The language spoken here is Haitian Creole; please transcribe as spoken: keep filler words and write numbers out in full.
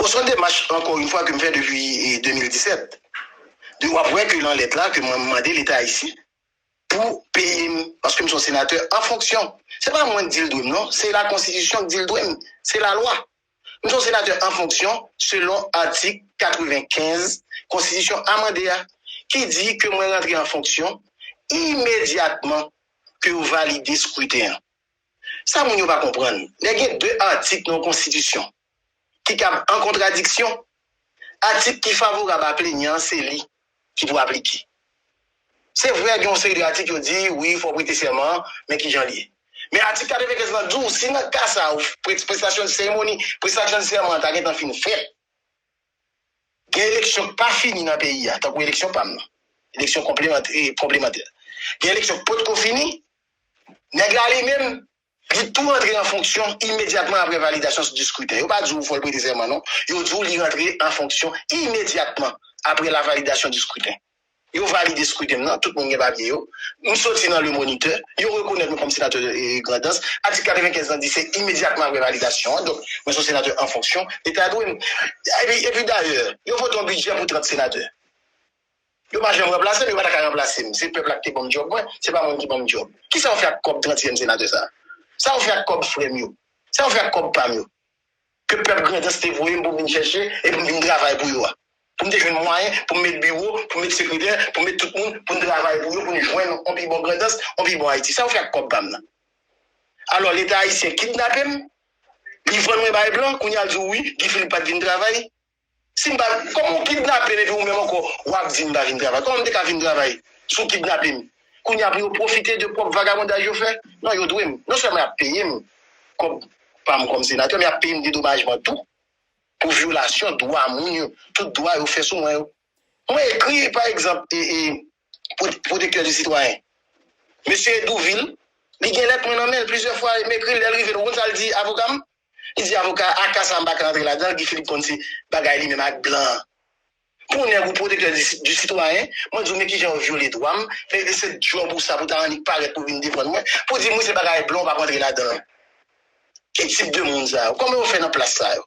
Bon, se yon demach, ankò yon fwa, ke m fè depi, e, de mil disèt. De, w ap wè ke nan lèt la, ke mwen mande Leta ayisyen pou peye m, paske m se yon senatè an fonksyon. Se pa mwen k di l dwe m, non. Se lakonstitisyon k di l dwe m. Se lalwa. M se yon senatè an fonksyon selon atik katrevenkenz konstitisyon amande a, ki di ke mwen rantre an fonksyon imedyatman ke yo valide skriten an. Sa moun yo pa konprann, lè gen de atik nan yon konstitisyon ki kab an kontradiksyon, atik ki favorab a plenyan an, se li ki pou aplike. Se vre, gen yon seri de atik yo di, wi, fò w prete sèman an, men ki jan l ye? Men atik katrevenkenz lan di w, si nan ka sa a, ou pre-, prestasyon seremoni, prestasyon sèman an ta gentan fin fèt, gen eleksyon k pa fini nan peyi a, tankou eleksyon pa m nan, eleksyon konplemantè, konplemantè. Gen eleksyon k potko fini, nèg la li menm, li tou rantre an fonksyon imedyatman apre validasyon di skriten. Yo pa di w fò l prete sèman, non. Yo di w li rantre an fonksyon imedyatman apre la validasyon di skriten. Yo valide skriten m nan, tout moun gen papye yo. M soti nan Le Moniteur, yo rekonèt mwen kòm senatè, e, Grandans. Atik katrevenkenz lan di se imedyatman apre validasyon an, donk, mwen se yon senatè an fonksyon, Leta dwe m. Epi, epi dayè, yo vote yon bidjè pou trant senatè. Yo pa janm ranplase m, yo pa ta ka ranplase m. Se pèp la ki te ban m djòb mwen, se pa mwen ki ban m djòb. Kisa yo fè ak kòb trantyèm senatè sa a? Sa yo fè ak kòb frè m yo? Sa yo fè ak kòb pa m yo? Ke pèp Grandans te voye m pou m vin chèche, epi m vin travay pou yo a. Pou m te jwenn mwayen, pou m met biwo, pou m met sekretè, pou m met tout moun, pou n travay pou yo, pou n jwenn yon pi bon Grandans, yon pi bon Ayiti. Sa yo fè ak kòb pa m nan? Alò, Leta ayisyen kidnape m, li vann mwen bay blan, kounye a l di w wi, Guy Philippe pa t vin travay. Si m pa, kòman w kidnape m epi ou menm ankò, w ap di m pa vin travay? Kòman m te ka vin travay si w kidnape m? Kounye a pou yo pwofite de pwòp vagabondaj yo fè? Non, yo dwe m. Non sèlman y ap peye m kòb pa m kòm senatè, men y ap peye m dedomajman tou pou vyolasyon dwa moun yo, tout dwa yo fè sou mwen yo. Mwen ekri, pa egzanp, e, e, pwo-, pwotektè di sitwayen. Mesye Edouvil, li gen lèt mwen nan men l plizyè fwa, m ekri l, lè l rive l, ou konn sa l di avoka m? Li di avoka, a ka sa a m pa ka antre ladan l, Guy Philippe konn se bagay li menm ak blan an. Pou nèg ou pwotektè di, di sitwayen, mwen di w men kijan yo vyole dwa m, fè se djòb ou sa pou ta annik parèt pou vin defann mwen, pou di m wi se bagay blan ou pa pou antre ladan l. Ki tip de moun sa yo? Kòman yo fè nan plas sa yo?